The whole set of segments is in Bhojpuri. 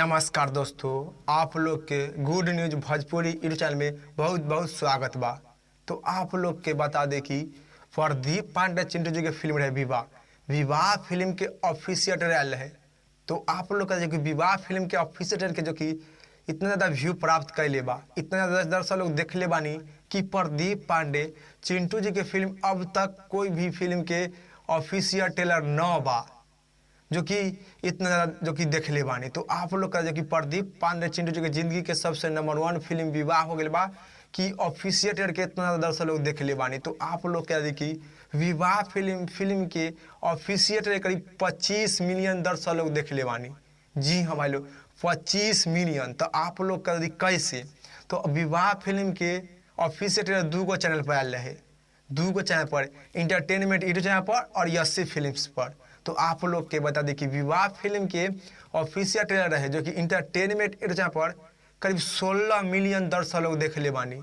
नमस्कार दोस्तों, आप लोग के good news Bhojpuri YouTube channel में बहुत बहुत स्वागत बा। तो आप लोग के बता दें कि प्रदीप पांडे चिंटू जी के फिल्म रहे विवाह, विवाह फिल्म के ऑफिशियल ट्रेलर आयल रहे। तो आप लोग का जो कि विवाह फिल्म के ऑफिशियल ट्रेलर के जो कि इतना ज़्यादा व्यू प्राप्त कैले बा, इतना ज़्यादा दर्शक लोग देखले बानी कि प्रदीप पांडे चिंटू जी के फिल्म अब तक कोई भी फिल्म के ऑफिशियल ट्रेलर न बा जो कि इतना ज़्यादा जो कि देखले बानी। तो आप लोग का जो कि प्रदीप पांडे चिंटू जी के जिंदगी के सबसे नंबर 1 फिल्म विवाह हो गई बा कि ऑफिशियल ट्रेलर के इतना ज़्यादा दर्शक लोग देखले बानी। तो आप लोग का देखी विवाह फिल्म के ऑफिशियल ट्रेलर करीब 25 मिलियन दर्शक लोग देखले बानी। जी हाँ भाई लोग, 25 मिलियन। तो आप लोग का यदि कैसे, तो विवाह फिल्म के ऑफिशियल ट्रेलर 2 चैनल पर आयल रहे, 2 चैनल पर, इंटरटेनमेंट यूट्यूब चैनल पर और यस्सी फिल्म्स पर। तो आप लोग के बता दें कि विवाह फिल्म के ऑफिशियल ट्रेलर रहे जो कि इंटरटेनमेंट यूट्यूब चैनल पर करीब 16 मिलियन दर्शक लोग देखले बानी।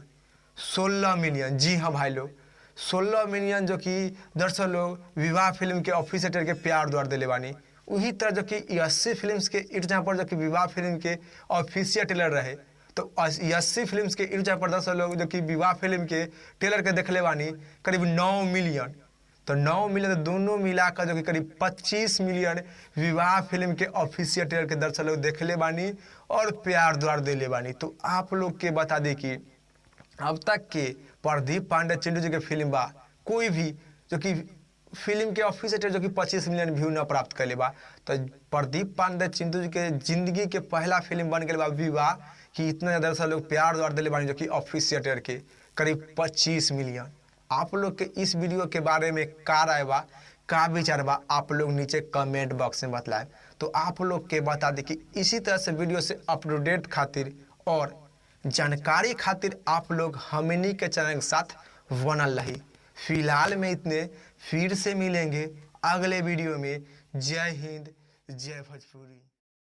16 मिलियन, जी हाँ भाई लोग, 16 मिलियन जो कि दर्शक लोग विवाह फिल्म के ऑफिशियल ट्रेलर के प्यार द्वार दिले बानी। वही तरह जो कि यस्सी फिल्म्स के यूट्यूब चैनल पर जो कि विवाह फिल्म के ऑफिशियल ट्रेलर रहे, तो यस्सी फिल्म्स के यूट्यूब चैनल पर दर्शक लोग जो कि विवाह फिल्म के ट्रेलर के देखले बानी करीब 9 मिलियन। तो 9 मिलियन तो दोनों मिलाकर जो कि करीब 25 मिलियन विवाह फिल्म के ऑफिशियल ट्रेलर के दर्शक लोग देखले बानी और प्यार द्वार दिले बानी। तो आप लोग के बता दें कि अब तक के प्रदीप पांडे चिंटू जी के फिल्म बा कोई भी जो कि फिल्म के ऑफिशियल ट्रेलर जो कि 25 मिलियन व्यू न प्राप्त कैले बा। तो प्रदीप पांडे चिंटू जी के जिंदगी के पहला फिल्म बन गए बा विवाह कि इतना ज़्यादा दर्शक लोग प्यार द्वार दिले बानी जो कि ऑफिशियल ट्रेलर के करीब 25 मिलियन। आप लोग के इस वीडियो के बारे में का राय बा, का विचार बा, आप लोग नीचे कमेंट बॉक्स में बतलाएं। तो आप लोग के बता दें कि इसी तरह से वीडियो से अपटूडेट खातिर और जानकारी खातिर आप लोग हमनी के चैनल के साथ बनल रही। फिलहाल में इतने, फिर से मिलेंगे अगले वीडियो में। जय हिंद, जय भोजपुरी।